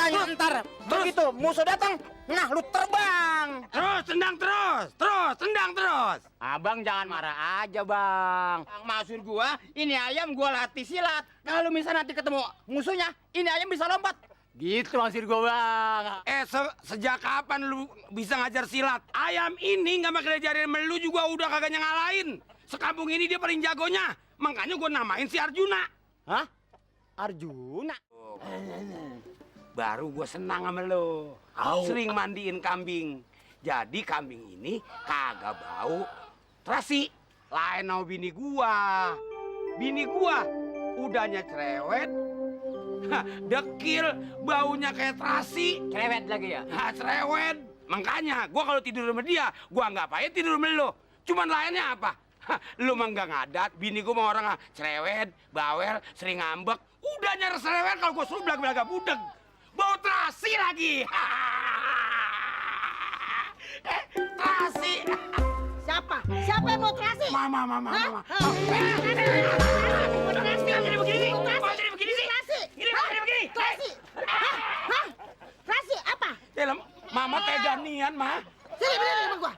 Makanya ntar begitu musuh datang, nah lu terbang. Terus, tendang terus. Abang jangan marah aja bang. Maksud gua, ini ayam gua latih silat. Kalau misalnya nanti ketemu musuhnya, ini ayam bisa lompat. Gitu maksud gua bang. Sejak kapan lu bisa ngajar silat? Ayam ini nggak pakai diajarin sama lu juga udah kagak ngalahin. Sekampung ini dia paling jagonya. Makanya gua namain si Arjuna. Hah? Arjuna? Baru gue senang sama lo. Sering mandiin kambing. Jadi kambing ini kagak bau terasi. Lain sama bini gua. Bini gua udahnya cerewet. Dekil, baunya kayak terasi. Cerewet lagi ya? Cerewet. Makanya gua kalau tidur sama dia, gua nggak payah tidur sama lo. Cuman lainnya apa? Lu mah nggak ngadat, bini gua mah orang cerewet, bawel, sering ngambek. Udah nyari cerewet kalau gua suruh belag-belaga budeg. Bau terasi lagi. Terasi. Siapa? Siapa yang mau terasi? Mama. Terasi. Jadi begini. Terasi. Jadi begini sih. Terasi. Gini, jadi begini. Terasi. Hah? Terasi apa? Ya, Mama tega nian, Ma. Sini sama gua.